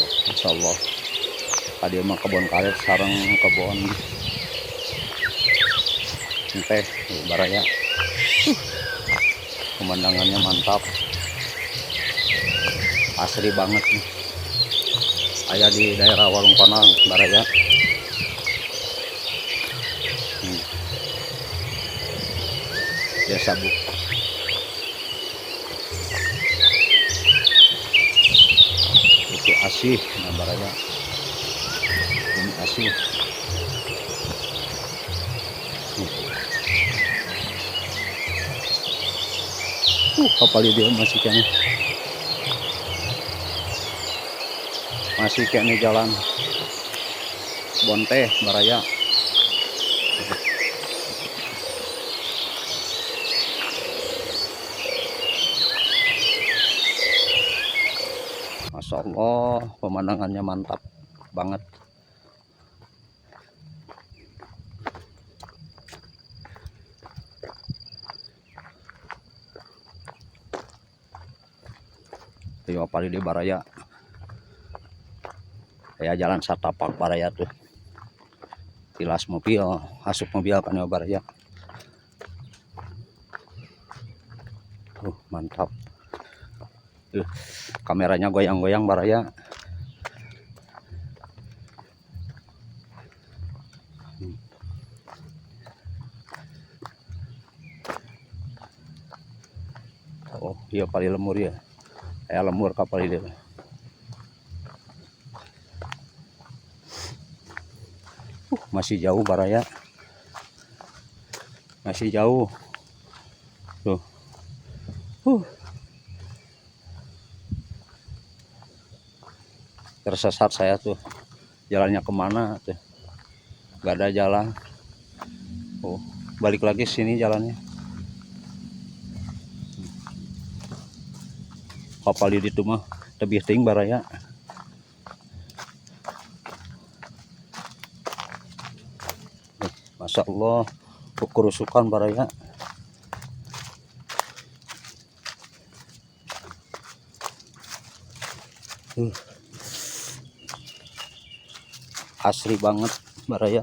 Masya Allah. Tadi mah kebun karet sareng kebun teh baraya. Pemandangannya mantap. Asri banget nih. Aya di daerah Warung Konang baraya. Desa Buk. Itu asih nah baraya. Ini asih. Kapal dia masih kayaknya. Masih kayaknya jalan Bonte baraya. Masya Allah, pemandangannya mantap banget. Ayo apali di baraya. Ya jalan satapak baraya tuh. Tilas mobil, asup mobil kan ya baraya. Mantap. Kameranya goyang-goyang baraya. Oh, iya pali lemur ya. Ya lemur kapal ini. Masih jauh baraya. Masih jauh. Tuh. Tersesat saya tuh. Jalannya kemana tuh? Gak ada jalan. Oh, balik lagi sini jalannya. Kapal di ditu mah tebih teuing baraya. Masya Allah, kerusukan baraya. Asri banget baraya.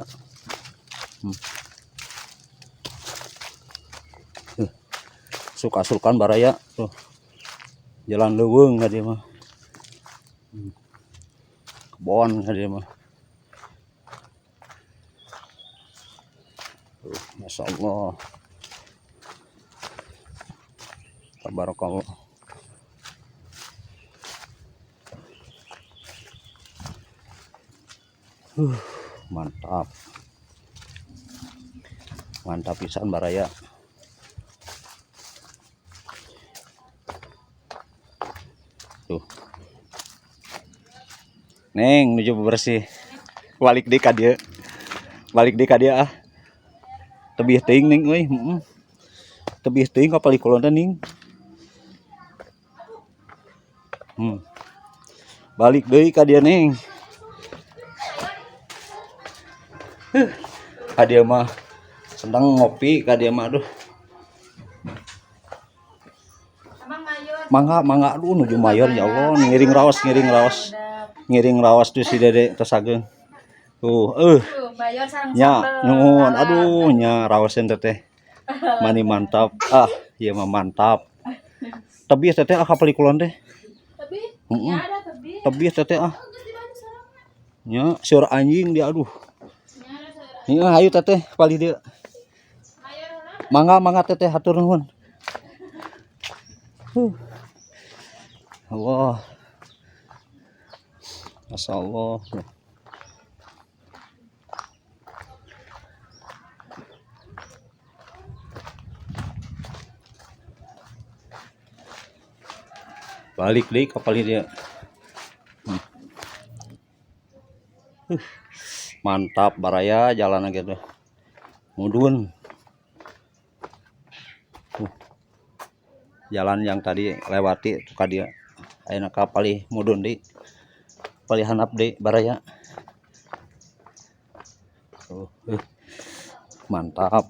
Suka-sukan baraya tuh. Jalan leuweung ka dieu mah. Kebon ka dieu mah. Masya Allah. Tabarakallah. Mantap. Mantap pisan baraya. Tuh. Neng nuju bebersih. Balik deui ka dieu. Balik deui ka dieu ah. Tebih teuing ning euy, heeh. Tebih teuing ka palih kulon teh ning. Balik deui ka dieu ning. Ka dieu mah seneng ngopi ka dieu mah aduh. Mangga mangga aduh nuju mayor ya Allah ngiring raos ngiring raos. Ngiring raos tuh si Dede tos ageung. Tuh, nya nuhun aduh nya raoseun teteh. Mani mantap. Ah, ieu mah mantap. Tebih teteh ah ka palih kulon teh. Tebih? Heeh. Ya ada tebih. Tebih teteh ah. Nya seur anjing dia aduh. Nya hayu teteh palih dieu. Mangga mangga teteh hatur nuhun. Allah. Masya Allah. Balik deh kapal dia. Mantap baraya jalan gitu. Mudun. Jalan yang tadi lewati tuh ka dia. Ayeuna ka palih mudun deui. Palih handap deui baraya. Mantap.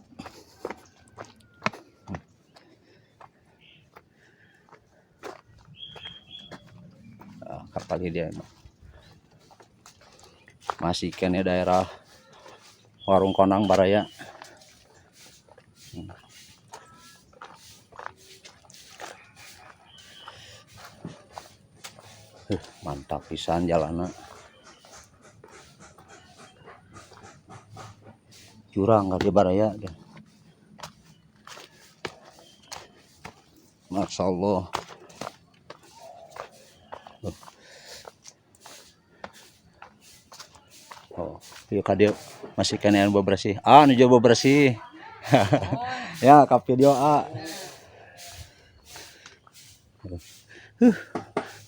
Ah, kapal dia mah. Masih keneh daerah Warung Konang baraya. Mantap pisan jalanna. Curang ka dieu baraya. Masya Allah. Oh, ieu ka dieu masih keneh anu bebersih. Ah, nu jauh bebersih. Ya, ka video ah.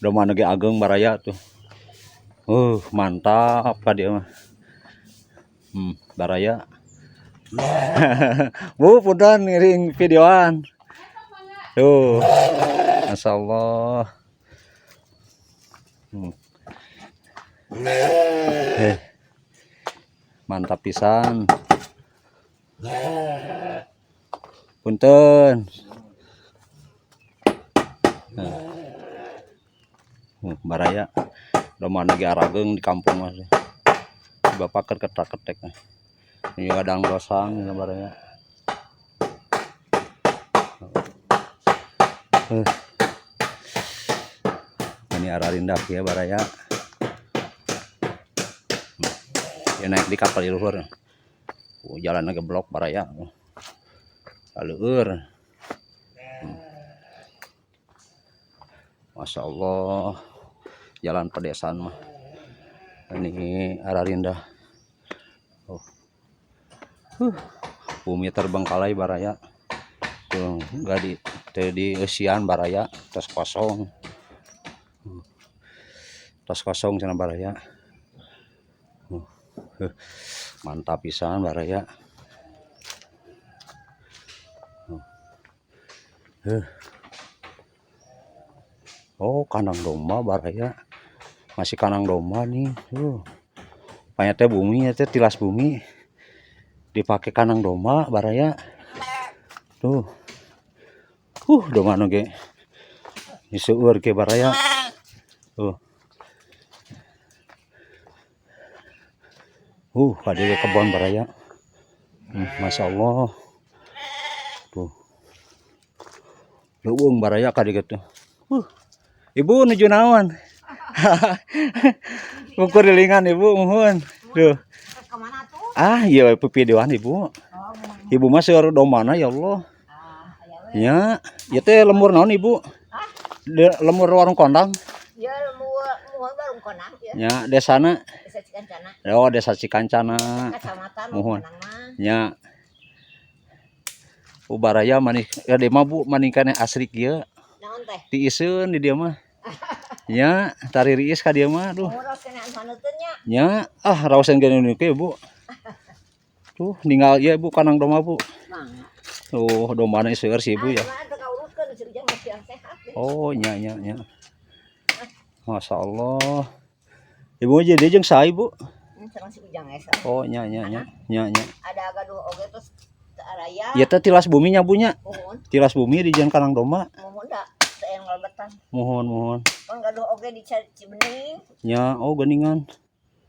Domba nu ge ageng baraya tuh. Mantap ka dieu mah. Baraya. Bu, punten ngiring videoan. Tuh. Masya Allah. Mantap pisan. Punten. Baraya. Domba nu ge arageng di kampung mah. Bapak keur ketak-ketek. Ini kadang gosang ini baraya. Ini ararindah ya baraya. Ya naik di kapal luhur. Oh, jalan geblok baraya. Aleur. Masya Allah. Jalan pedesaan mah. Ini ararindah. Oh. Bumi terbengkalai baraya. Tuh, enggak di teu di eusian baraya, tos kosong. Tos kosong cenah baraya. Mantap pisan baraya. Oh, kandang domba baraya. Masih kandang domba nih. Panya teh bumi teh tilas bumi. Dipakai kandang domba baraya. Tuh. Domba nu ge. Seueur ge baraya. Tuh. Ka dieu kebon baraya. Masya Allah. Tuh. Leuweung baraya ka dieu tuh. Ibu nuju naon? Ukur dilingan ibu muhun. Tuh. Ah, iya videoan ibu. Ibu mah seueur dombana ya Allah. Ya, ieu teh lemur naon ibu? Lemur Warung Kondang. Ya, lemur Warung Kondang ya. Ya, desana. Desa Cikancana. Oh, desa Cikancana. Kecamatan Muhun. Nya. Baraya manih ya deui mah Bu maning keneh asri kieu. Naon teh? Tiiseun di dieu mah. Nya, taririis ka dieu mah aduh. Nya, ah raoseun geuning kieu Bu. Tuh, ninggal ieu Bu kandang domba Bu. Tuh, dombana seueur si Ibu ya. Oh, nya nya nya. Masya Allah. Ibu jadi jeung saha Ibu? Oh, nya nya nya. Nya nya. Ada gaduh oge terus araya. Ieu teh tilas bumi nya Bu nya. Tilas bumi di jeung kandang domba. Muhun da teu yang lebetan. Muhun muhun. Kan gaduh oge di Cibening. Nya, oh geuningan.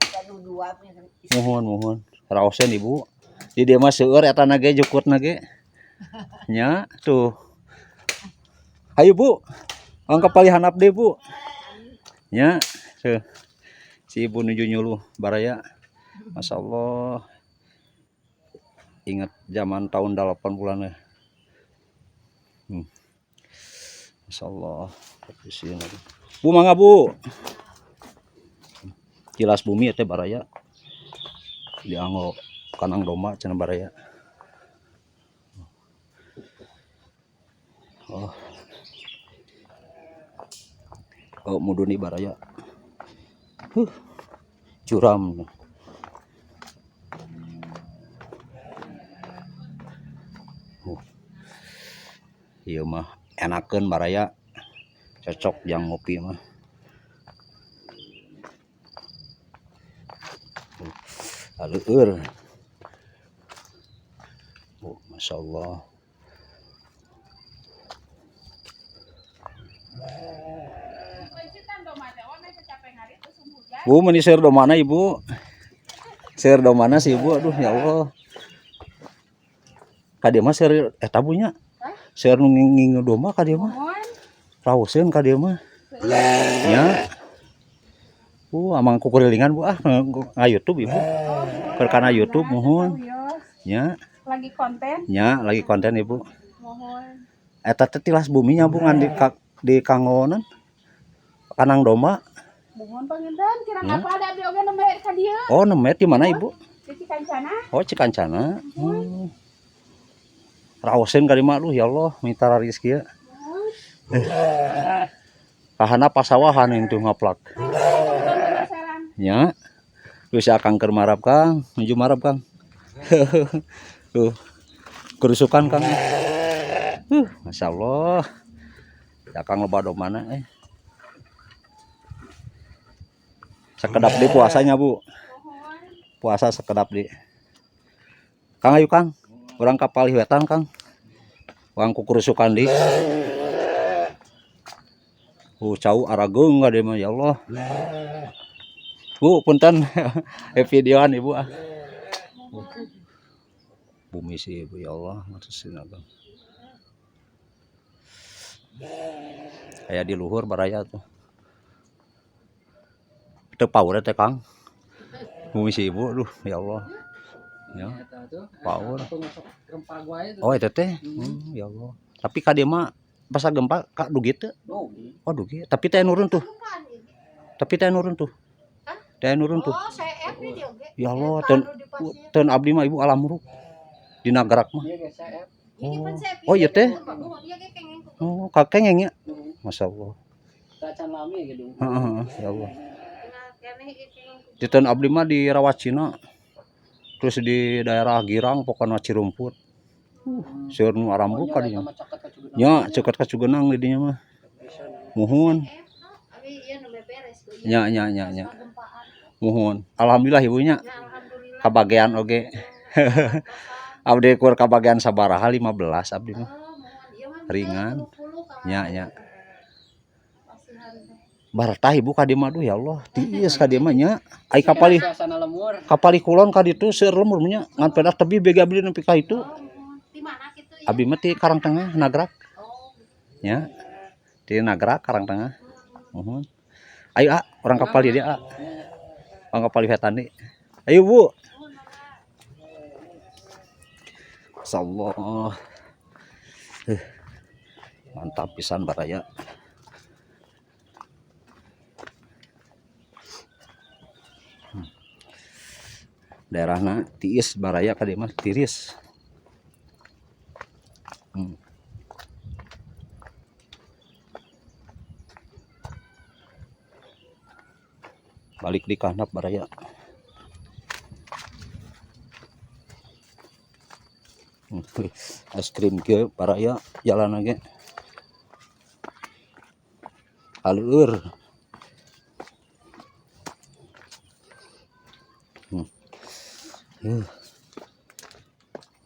Gaduh dua punya. Muhun muhun. Raoseun Ibu. Di dieu mah seueur eta na ge jukutna ge. Nya, tuh. Ayo Bu. Angka palih handap deui Bu. Nya, tuh. Si ibu nuju nyuluh baraya. Masya Allah. Ingat zaman tahun 80-an ya. Masya Allah. Bu mangga Bu. Kilas bumi teh baraya. Dianggo kandang domba cenah baraya. Oh. Oh, muduni baraya. Curam. Ieu mah enakeun baraya. Cocok jang ngopi mah. Aleur. Oh, Masya Allah. Bu, meuni seueur domana Ibu? Seueur dombana si ibu, aduh ya Allah. Ka dieu mah seueur eta Bu nya. Seueur nu ngingu domba ka dieu mah. Mohon. Raoseun ka dieu mah. Nya. Amang kukurilingan Bu ah nga YouTube Ibu. Keur kana YouTube muhun. Nya, Lagi konten. Nya lagi konten Ibu. Mohon. Eta teh tilas buminya Bu ngan di kanggonan kandang domba. Mohon panginten kirang Ya. apa ada abdi oge nembe ka dieu. Oh, nembe di mana Ibu? Di Cikancana. Oh, Cikancana. Raoseun ka dieu mah, aduh ya Allah, mitra rezeki ya. Kahana pasawahan itu ngaplak. Penasaran. Nya. Geus akang keur marab Kang, nuju marab Kang. Tuh. Kerusukan Kang. Masya Allah. Ya Kang loba dombana eh. Sekedap di puasanya Bu. Puasa sekedap di. Kang ayo Kang. Urang ka palih wetan Kang. Urang kukurusukan di. Cau arageung ka dieu mah ya Allah. Bu, punten. Videoan Ibu ah. Bumi sih Ibu ya Allah, maksudna Bang. Aya di luhur baraya tuh. Teu paur teh Kang. Bumi si Ibu, aduh ya Allah. Ya, paur. Oh, eta teh. Ya Allah. Tapi ka dieu mah pas gempa ka dugi teu? Oh, dugi. Tapi teh nurun tuh. Tapi teh nurun tuh. Teh nurun tuh. Oh, saya di dieu ge. Ya Allah, ten abdi mah Ibu alam muruk. Dina gerak mah. Oh, oh iya teh. Oh, kakengeng ya. Masya Allah. Heeh, ya Allah. Di ten abdi mah di Rawacina. Terus di daerah Girang pokokna Cirumput. Seueur nu arambuk ka dinya. Nya, ceukat ka Cugenang di dinya mah. Muhun. Nya nya nya nya. Muhun. Alhamdulillah ibunya kabagean oge. Abdi kur kabagean sabaraha 15 abdi mah. Ringan. Nya nya. Baratah ibu ka dieu mah, aduh ya Allah, tiis ka dieu mah nya. Ai kapalih kapalih kulon ka ditu seueur lemur nya, ngan pedah tebih bege abdi nepi ka itu. Abdi mah ti Karang Tengah, Nagrak. Nya. Ti Nagrak Karang Tengah. Muhun. Ayo ah, urang kapalih dia ah. Urang kapalih wetan deui. Ayo Bu. Masyaallah. Mantap pisan baraya. Daerahna tiis baraya ka dieu mah tiris. Balik di kahandap baraya. Es krim ke baraya jalan lagi. Alur.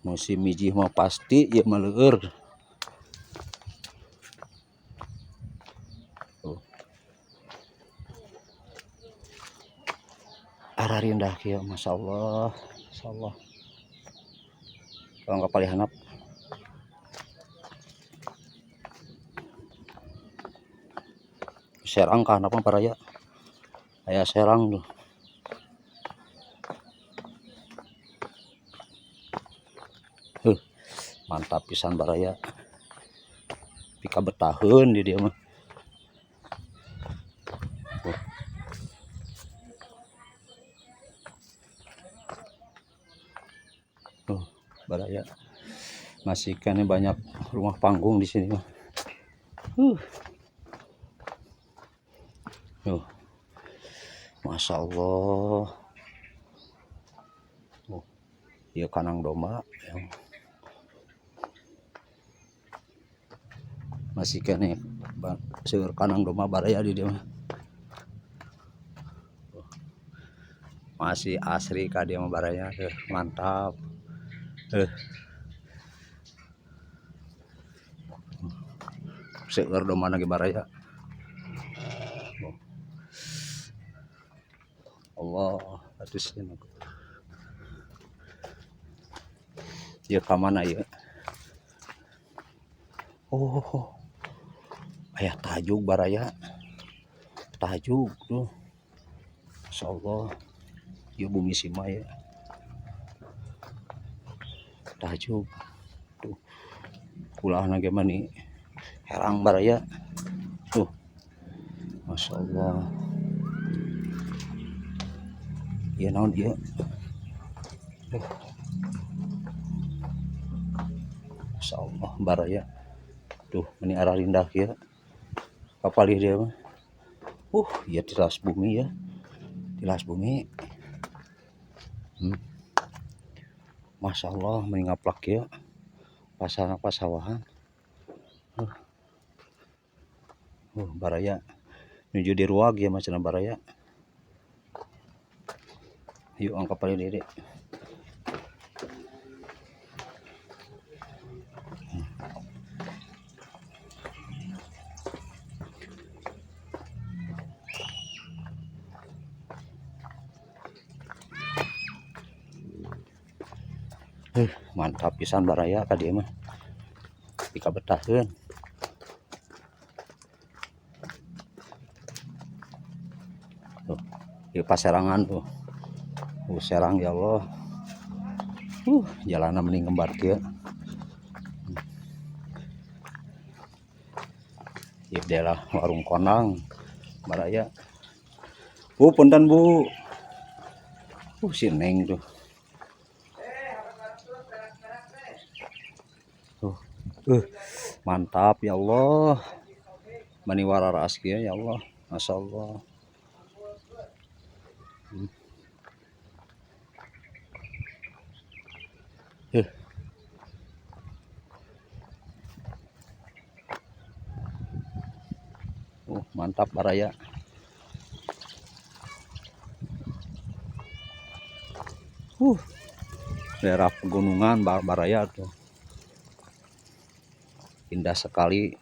Musim mijih mah pasti ya mah leueur. Tuh. Ararindah kieu masyaallah, masyaallah. Urang ka palih handap. Serang ka handap mah baraya. Aya serang tuh. Mantap pisan baraya. Pika betaheun di dieu mah. Tuh. Tuh, baraya. Masih kan banyak rumah panggung di sini mah. Tuh. Masya Allah. Oh, ieu kandang domba. Masih keneh seueur kandang domba baraya di dieu mah. Masih asri ka dieu mah baraya, mantap. Seueur domba ge baraya. Allah, atuh. Ieu ka mana ieu? Oh. Aya tajug baraya. Tajug tuh. Masyaallah. Ieu bumi sima ya. Tajug. Tuh. Kulahna ge mani herang baraya. Tuh. Masyaallah. Ieu naon ieu? Masyaallah baraya. Tuh, meni ararindah kieu. Kapalih dia mah. Ieu tilas bumi ya. Tilas bumi. Masyaallah meni ngaplak kieu. Pasana pasawahan. Baraya nuju diruag ya macana baraya. Yuk angkat paling diri. Mantap pisan baraya ka dieu mah. Dikabetahkeun. Tuh, di paserangan tuh. Serang ya Allah. Jalanna mending kembar kieu. Ieu daerah warung Konang baraya. Bu, punten Bu. Si Neng tuh. Tuh. Mantap ya Allah. Mani wararaas kieu ya Allah. Masyaallah. Mantap baraya. Daerah pegunungan baraya tuh. Indah sekali.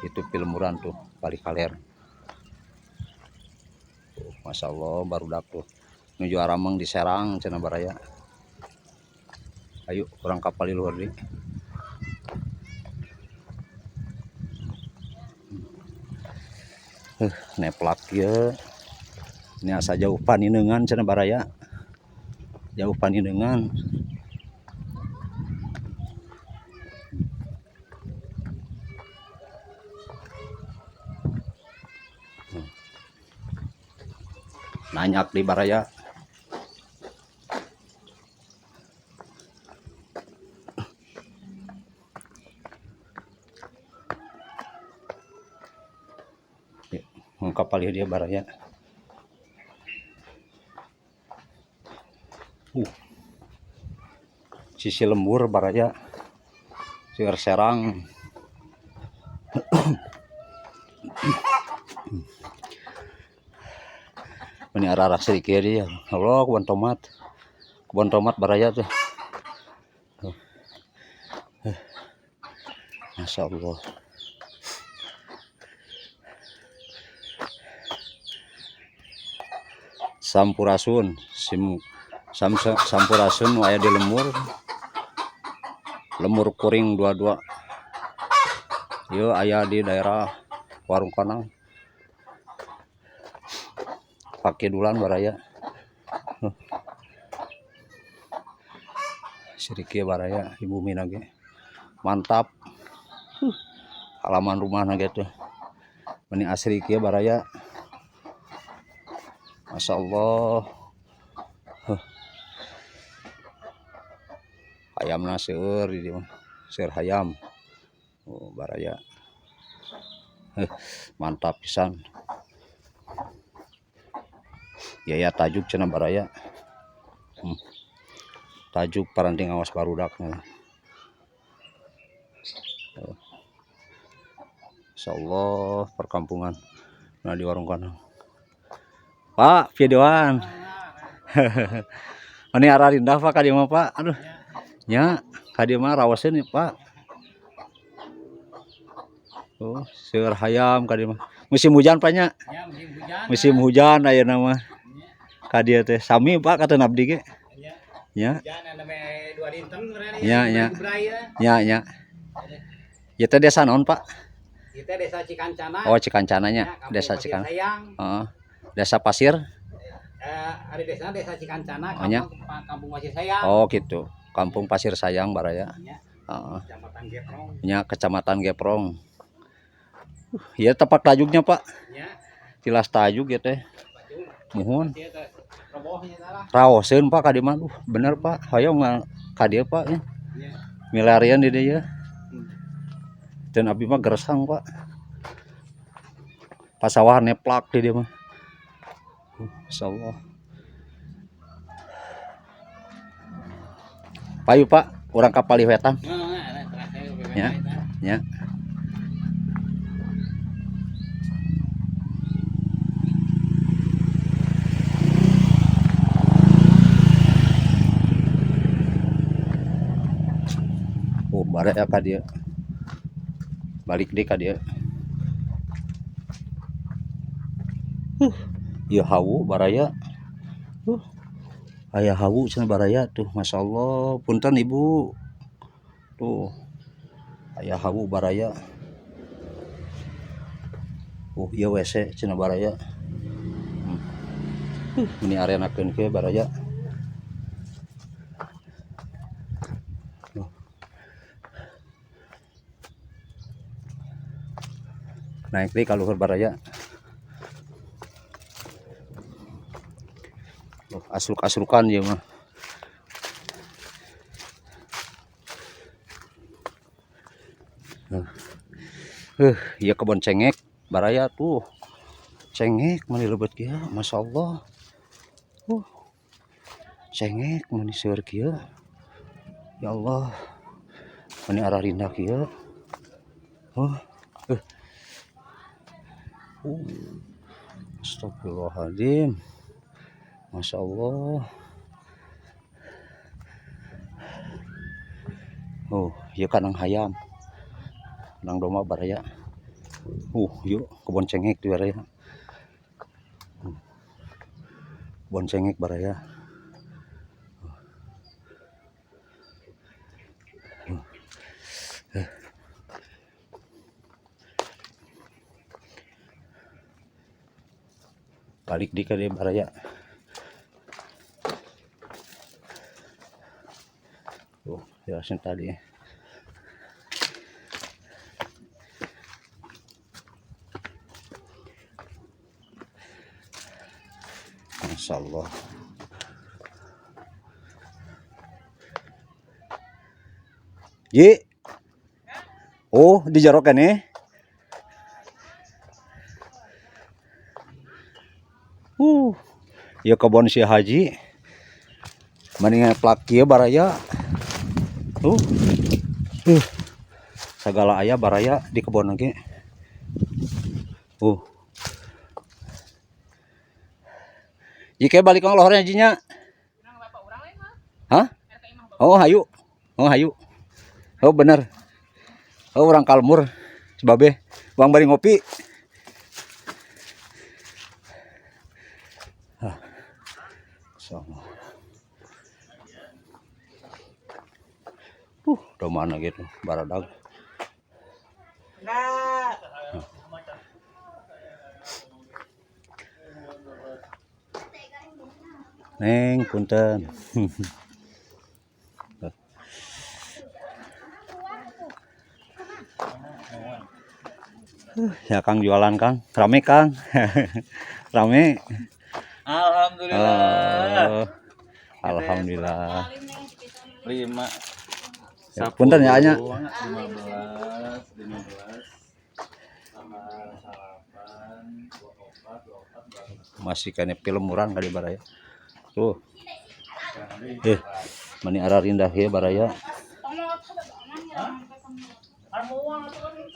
Itu Pilmuran tuh, Bali Kaler. Tuh, Masya Allah, barudak tuh. Nuju arameng di Serang cenah baraya. Ayo kurang kapal di luar deui. Neplak ieu. Ini asa jauh paninengan cenah baraya. Jauh paninengan. Nanyak di baraya. Kapal dia baraya. Sisi lembur baraya. Seueur serang. Ini arah-arah sedikit dia. Allah, kebun tomat. Kebun tomat baraya tuh. Tuh. Masya Allah. Sampurasun, sim, sam, sampurasun aya di lemur. Lemur kuring dua-dua. Yo aya di daerah Warung Konang. Pakidulan baraya. Huh. Siriki baraya ibu mina ge. Mantap. Huh. Halaman rumah na ge tuh. Meni asri kieu baraya. Masya Allah. Huh. Hayamna seueur di dieu mah. Seueur hayam. Oh, baraya. Huh, mantap pisan. Ya ya tajuk cenah baraya. Tajuk paranting awas barudak. Oh. Masya Allah perkampungan. Nah di warung kono. Pak, videoan. Ini arah rindah Pak ka dieu mah Pak. Aduh. Nya, ka dieu mah rawaseun ya Pak. Oh, seueur hayam ka dieu mah. Musim hujan Pak nya? Ya, musim hujan. Musim hujan ayeuna mah. Ka dieu teh sami Pak kata abdi ge. Ya. Nya. Jangan namanya dua dinten sebenarnya. Ya, ya. Brai ya. Nya nya. Ieu teh desa naon, Pak? Kita desa Cikancana. Oh, Cikancananya, Ya, Kampung desa Pasir Cikan. Sayang. Heeh. Desa Pasir. Ada desa desa Cikancana, Oh, nya. kampung, kampung Pasir Sayang. Oh, gitu. Kampung Pasir Sayang baraya. Ya, Heeh. Kecamatan Geprong. Nya Kecamatan Geprong. Ieu tepak tajugnya, Pak. Ya, Tilas tajug ya teh. Bajung. Muhun. Ieu teh robohnya salah. Raoseun Pak ka dieu mah. Bener Pak. Hoyong mah ka dieu Pak ya. Ya. Milarian di dieu. Dan abi mah gersang Pak. Pasawahan neplak di dieu mah. Insyaallah. Payu Pak, urang ka palih wetan. Nah, terakhir Ya. Ya. Oh, barek ya ka dieu. Balik deh ka dieu. Ieu hawu baraya. Aya hawu cenah baraya tuh, masyaallah. Punten Ibu. Tuh. Aya hawu baraya. Ieu WC cenah baraya. Ini arenakeun kieu baraya. Tuh. Naik deui ka luhur baraya. Tuh, asruk-asrukan ieu mah. Ieu kebon cengek baraya tuh. Cengek mani lebet kieu, masyaallah. Cengek mani seueur kieu. Ya Allah. Mani ararinda kieu. Astagfirullahaladzim. Masya Allah. Oh, ieu kanang hayam. Kanang domba baraya. Yuk kebon cengek di baraya. Kebon cengek baraya. Balik di ke baraya. Tuh, jelasin tadi. Masya Allah. Ji. Oh, di jero keneh. Ya kebon si Haji. Mendingan plak kieu baraya. Tuh. Segala aya baraya di kebon oge. Jika balik ke lohornya jinya. Hah? Oh, hayu. Oh, hayu. Oh, bener. Oh, orang kalmur. Sebabe, bang bari ngopi. Ah. Sama. Udah mana gitu, baradag. Nah. Neng, punten. Ya Kang jualan Kang, rame Kang. Rame. Alhamdulillah. Oh, alhamdulillah. 5. Ya, punten ya Anya. 15, 15 sama 8, 24, 24, Masih kene film urang kali baraya. Tuh. Mani ararindah ieu baraya.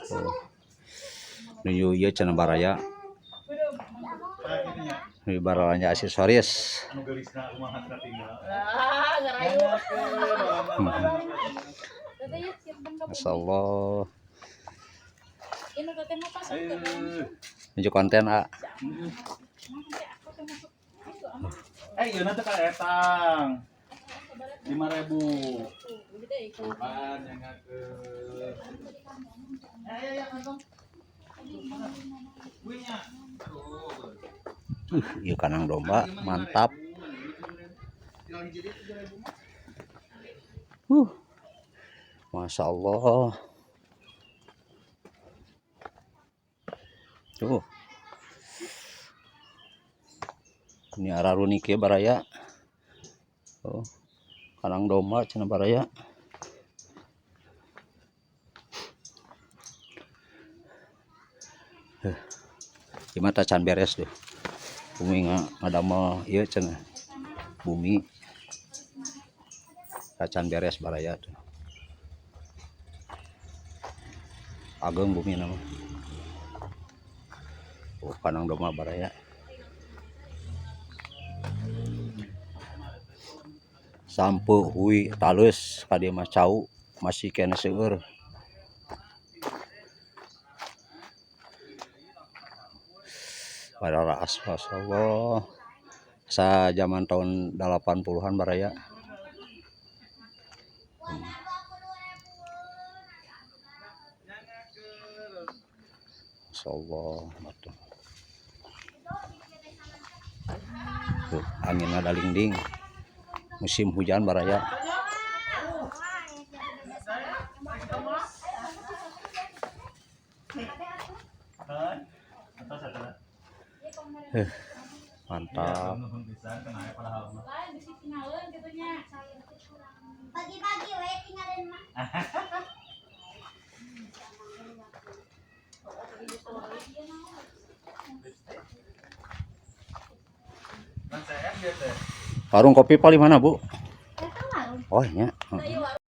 Tuh. Nuju ieu cenah baraya. Nuju baralanja aksesoris. Anu geulisna kumaha tinggal. Ah, ngerayu. Masyaallah. Nuju konten A. Ieu teh ka etang. 5.000. Bukan yang ke. Ya kantong. Kuenya. Aduh. Ieu kandang domba mantap. Masya Allah. Tuh. Ini ararunik ya baraya. Oh. Kandang domba cenah baraya. Huh. Gimana can beres tuh. Bumi ngadamel ieu cenah. Bumi. Can beres baraya tuh. Ageng bumi nama. Oh, kandang domba baraya. Sampeu hui talus ka dieu mah cau masih keneh seueur. Pararaas masyaallah. Sa zaman tahun 80-an baraya. Masyaallah atuh. Tuh, anginna dalingding. Musim hujan baraya. Mantap. Lain bisi tinggalin kitu nya. Bagi-bagi we tinggalin mah. Warung kopi paling mana, Bu? Eta warung. Oh, nya. Heeh.